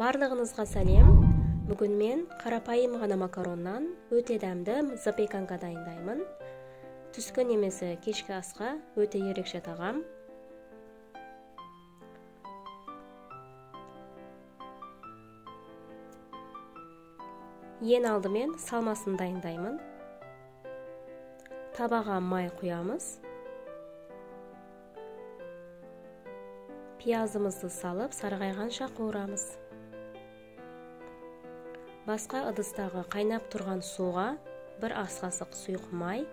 Барлығыңызға сәлем. Бүгін мен қарапайым ғана макароннан өте дәмді запеканка дайындаймын. Түскі немесе кешкі асқа өте ерекше тағам. Ең алдымен салмасын дайындаймын. Табаға май құямыз. Пиязымызды салып, сарғайғанша қуырамыз. Басқа ыдыстағы қайнап тұрған суға бір ас қасық сұйық май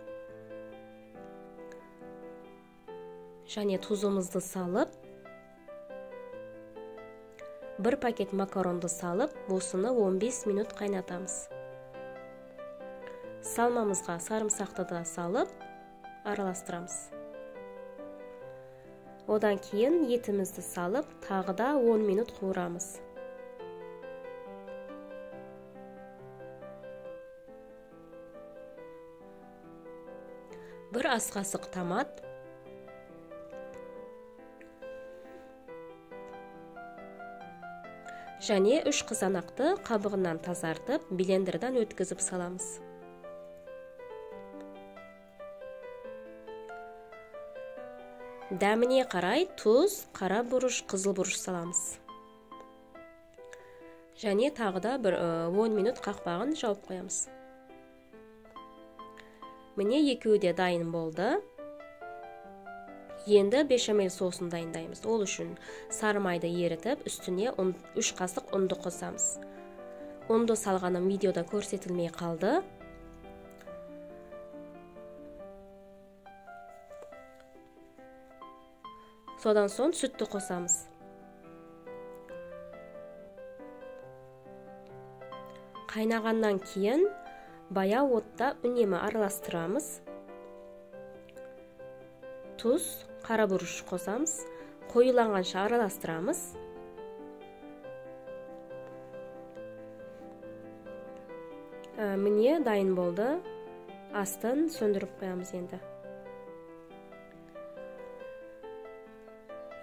және тұзымызды салып, бір пакет макаронды салып, осыны 15 минут қайнатамыз. Салмамызға сарымсақты да салып, араластырамыз. Одан кейін етімізді салып, тағы да 10 минут қуырамыз. Бір ас қасық томат, және 3 қызанақты қабығынан тазартып, блендерден өткізіп саламыз. Дәміне қарай тұз, қара бұрыш, қызыл бұрыш саламыз. Және тағы да бір 10 минут қақпағын жауып қоямыз. Міне екеуі де дайын болды. Енді бешамель соусын дайындаймыз. Ол үшін сары майды ерітіп, үстіне 3 қасық ұнды қосамыз. Ұнды салғаным видеода көрсетілмей қалды. Содан соң сүтті қосамыз. Қайнағаннан кейін баяу отта үнемі араластырамыз. Тұз, қара бұрыш қосамыз. Қоюланғанша араластырамыз. Міне дайын болды. Астын сөндіріп қоямыз енді.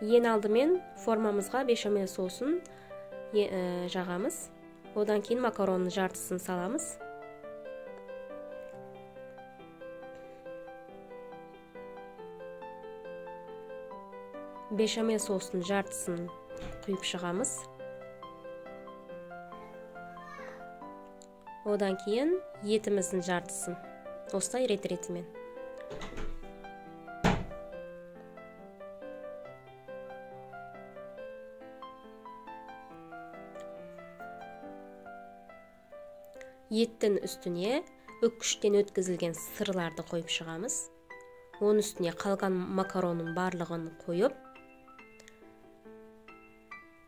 Ең алдымен формамызға бешамель соусын жағамыз. Одан кейін макаронның жартысын саламыз. Бешамель соустың жартысын құйып шығамыз. Одан кейін етіміздің жартысын. Осылай рет-ретімен. Еттің үстіне үккіштен өткізілген сырларды қойып шығамыз. Оның үстіне қалған макаронның барлығын қойып,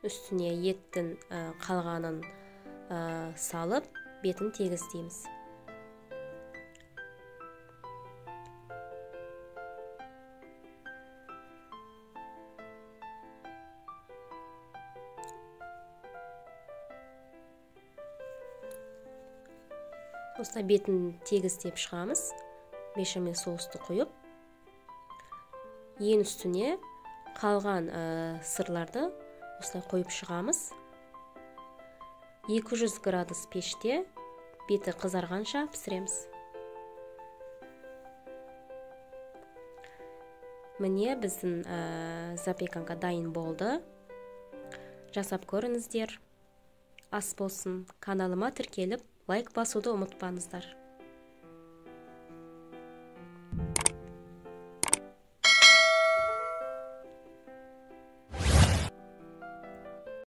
үстіне еттің қалғанын салып, бетін тегістейміз. Осылай бетін тегістеп шығамыз. Бешамель соусты құйып, ең үстіне қалған сырларды осылай қойып шығамыз. 200 градус пеште беті қызарғанша пісіреміз. Міне біздің запеканка дайын болды. Жасап көріңіздер. Ас болсын. Каналыма тіркеліп, лайк басуды ұмытпаңыздар.